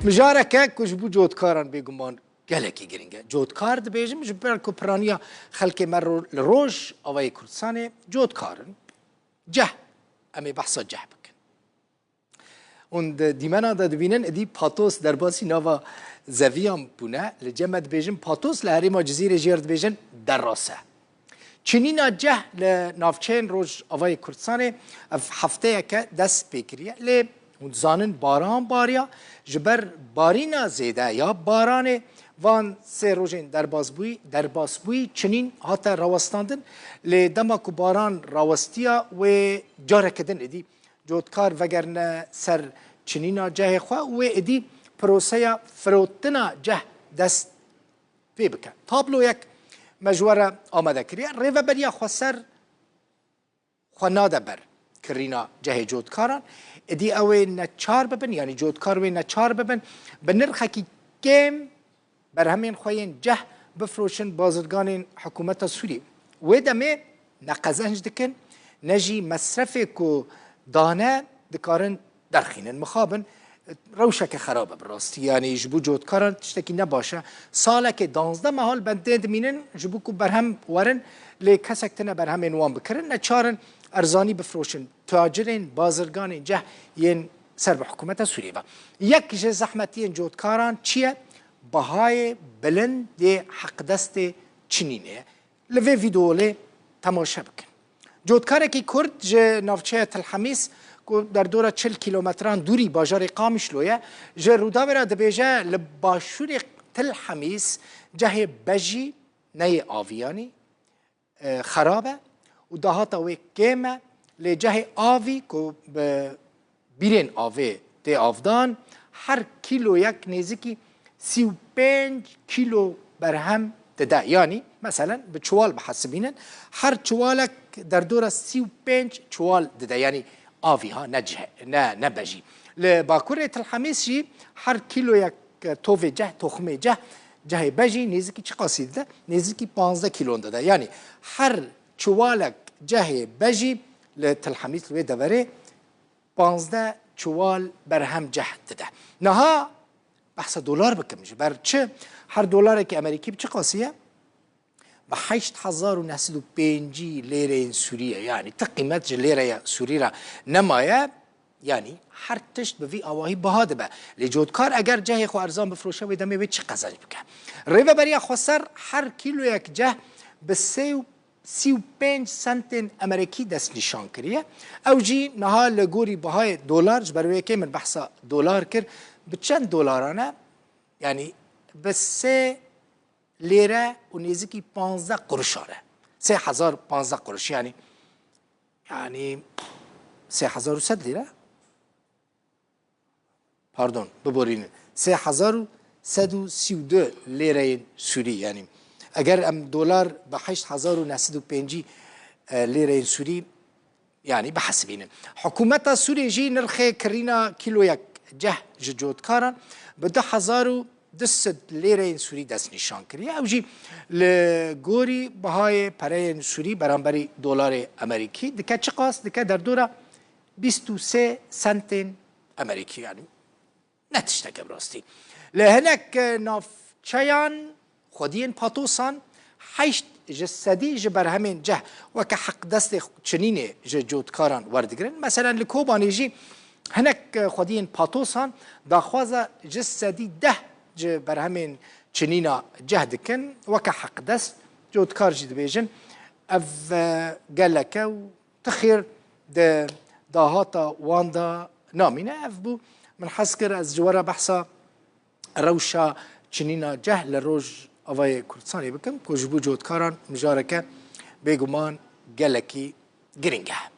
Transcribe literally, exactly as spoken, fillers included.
Mijareke ku ji bo cotkaran bêguman gelekî giring e. Cotkar dibêjim ji ber ku piraniya xelkê me ro-, li Rojavayê Kurdistanê cotkar in. Ceh, em ê behsa ceh bikin. Hûn di dîmena de dibînin, êdî patos derbasî nava zeviyan bûne. Li cem me dibêjin patos, li herêma Cizîrê jî dibêjin derase. Çinîna ceh li navçeyên Rojavayê Kurdistanê ev hefteyeke dest pê kiriye. Lê hûn dizanin baran bariya, ji ber barîna zêde ya baranê van sê rojên derbasbûyî, derbasbûyî çinîn hate rawestandin. Lê dema ku baran rawestiya wê careke din êdî cotkar vegerine ser çinîna cehê xwe û wê êdî proseya firotina ceh dest pê bike. Tabloyek me ji we re amade kiriye. Rêveberiya Xweser xwe nade ber kirîna cehê cotkaran. Êdî ew ê neçar bibin, yanî cotkar wê neçar bibin, bi nirxekî kêm berhemên xwe yên ceh bifroşin bazirganên hikûmeta Sûriyê. Wê demê ne qezenc dikin, ne jî mesrefê ku dane dikarin derxînin. Mixabin rewşeke xerab e bi rastî. Yanî ji bo cotkaran tiştekî ne baş e. Salekê danzdeh meha li bendê dimînin ji bo ku berhem werin, lê kesek tune berhemên wan bikirin. Neçar in erzanî bifroşin. Tacirên, bazirganên ceh yên ser bi hikûmeta Sûriyê ve. Yek ji zehmetiyên cotkaran çi ye? Bihayê bilind yê heqdestê çinînê ye. Li vê vîdeolê temaşe bikin. Cotkarekî Kurd ji navçeya Til Hemîs ku derdora çil kîlometran dûrî bajarê Qamişlo ye, ji Rûdawê re dibêje, li başûrê Til Hemîs cehê bejî, ne yê avî yanî, e, xerab e û dahata wê kêm e, lê cehê avî ku bi bîrên avê tê avdan, her kîloyek nêzîkî sî û pênc kîlo berhem dide. Yanî, meselen, bi çiwal bihesibînin, her çiwalek derdora sî û pênc çiwal dide. Yanî avî ha, ne cih-, ne, ne bejî. Li bakurê Til Hemîs jî her kîloyek tovê ceh, toxumê ceh, cehê bejî nêzîkî çiqasî dide? Nêzîkî panzdeh kîlon dide. Yanî her çiwalek cehê bejî li Til Hemîs, li wê deverê, panzdeh çiwal berhem ceh dide. Niha behsa dolar bikim. Ji ber çi? Her dolarekî Amerîkî bi çi qasî ye? Bi heşt hezar û neh sed û pêncî lêreyên Sûrî ye. Yanî ti qîmet ji lêreya Sûrî re nemaye. Yanî her tişt bi vî awahî biha dibe. Lê cotkar eger cehê xwe erzan bifroşe, wê demê wê çi qezenc bike? Rêveberiya Xweser her kîloyek ceh bi sê û sî û pênc sentên Amerîkî destnîşan kiriye. Ew jî niha li gorî bihayê dolar, ji ber wê yekê min behsa dolar kir, bi çend dolaran e? Yanî bi sê lêre û nêzîkî panzdeh quruşan e. Sê hezar panzdeh quruş, yanî, yanî sê hezar û sed lîre. Pardon, biborînin. Sê hezar û sed û sî û du lêreyên Sûrî, yanî eger em dolar bi heşt hezar û neh sed û pêncî, e, lêreyên Sûrî, yanî bihesibînin. Hikûmeta Sûriyê jî nirxê kirîna kîloyek ceh ji cotkaran bi du hezar û du sed lêreyên Sûrî destnîşan kiriye. Ew jî li gorî bihayê pereyên Sûrî beramberî dolarê Amerîkî dike çiqas? Dike derdora bîst û sê sentên Amerîkî, yanî ne tişteke bi rastî. Li hinek, e, navçeyan, xwediyên patosan heşt ji sedî ji berhemên ceh weke heqdestê çinînê ji cotkaran werdigirin. Meselen, li Kobanê jî hinek, e, xwediyên patosan daxwaza ji sedî deh ji berhemên çinîna ceh dikin weke heqdest. Cotkar jî dibêjin, ev, e, gelek e û tu xêr di dahata wan de namîne. Ev bû, min hez kir ez ji we re behsa rewşa çinîna ceh li Rojavayê Kurdistanê bikim, ku ji bo cotkaran mijareke bêguman gelekî giring e.